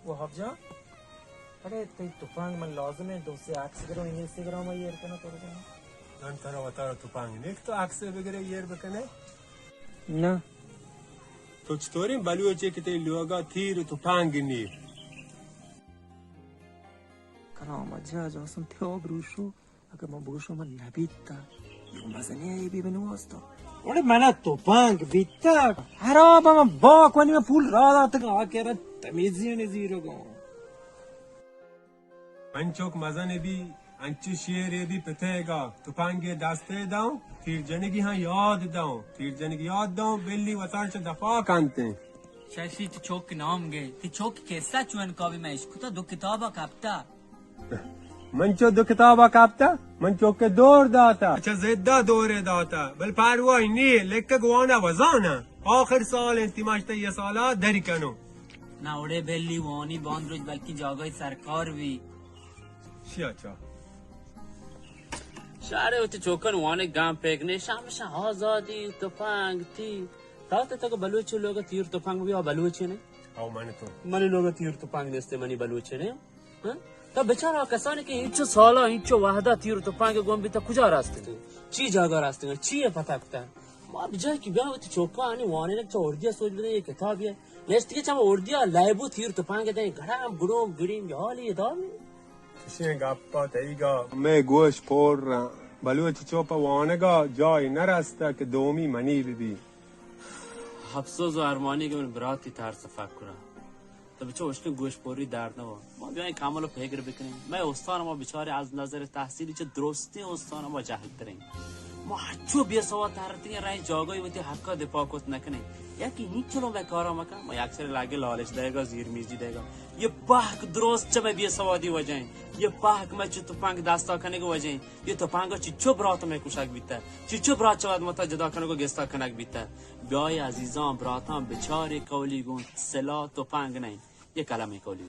وہاب جان، اڑے تئی تپنگ من لازم ہے، دو سے عکس گرو انسٹاگرام ءَ ایر کناں تو جان۔ من ترا وتارا تپنگ نیک تو عکس بگرے ایر بکنے؟ نہ۔ تو چطوریں بلوچے کہ تئی لوگا تیر و تپنگ نی؟ کرام جا جاسم تئی آبرو شو۔ اگہ من بگوشاں من نبیتا، یک مزنیں عیبے بہ نہ واستا۔ وڑے منا تپنگ بیتا۔ حراب من با کنی، من پول را داتگ، آ کہ را تمیزی نے زیرو گوں۔ من چوک مزن بی، انچو شیر بی پتیگا، تپنگ دستے داؤں، تیر جنگی ہاں یاد داؤں، تیر جنگی یاد داؤں، بلی وطن چہ دفاع کنتے۔ ششی تی چوک نام گئے، تی چوک قصہ چون کابی میں اشکتا دو کتابا کپتا۔ من چو دو کتابا کپتا، من چوکے دور داتا۔ اچھا، زدا دورے داتا، بل پرواہ نی، لکگ وانا وزانا۔ آخر سال انت، ماشتا یہ سالا دری کنو۔ نہ اڑے بلی وانی باند روچ بلکہ جاگاہی سرکار بی۔ شیا چا؟ شہرے وتی چوکن وانے گام پیک نے، شامشا آزادی، تفنگ، تی۔ تاتے تک بلوچ لوگ تیر تفنگ بی، آ بلوچے نے؟ او من تو۔ منی لوگ تیر تفنگ نیستے، منی بلوچے نے۔ ہاں؟ تا بچار آ کسانی کہ انچو سالا، انچو وحدا تیر و تپنگ گون بیتا، کجا راستگن؟ چی جاگا راستگن؟ چی ہے پتہ کتا؟ ما بجای کہ بیا وتی چوکانی وانینگ چا اردیا سوچ بدن، یہ کتاب ہے۔ نشتی کہ چا اردیا لائبو تیر تپنگ دیں، گڑام گڑوم گڑیم، یہ حالی ادامی۔ چشیں گپا تئیگا مئے گوش پور رہاں۔ بلوچ چوپا وانگا جای نرستا کہ دومی منی ببی۔ افسوس و ارمانی کہ من براتی ترس فکرا۔ تو بچو اشکن گوش پوری درد نہ ہو۔ ما بیایں کامل و پگر بکنیں۔ مئے استان ما بچارے از نظر تحصیلی چہ درستیں استان ما جہل تریں۔ ما ہچو بے سواد ترتیں رہیں جاگاہی وتی حقا دفاع کت نکنیں۔ یکی ہیچ چلو مئے کارا مکن، ما یک سر لاگے لالچ دئیگا، زیر میزی دئیگا۔ یہ پہک درست چہ مئے بے سوادی وجہ ہیں۔ یہ پہک مئے چہ تپنگ دستا کنگ وجہ ہیں۔ یہ تپنگا چچو برات مئے کشگ بیتا۔ چچو برات چہ وت متا جدا کنگ و گستا کنگ بیتا۔ بیائے عزیزاں، براتاں، بچارے کولی گوں سلاح تپنگ نئیں، یہ قلمیں کولی۔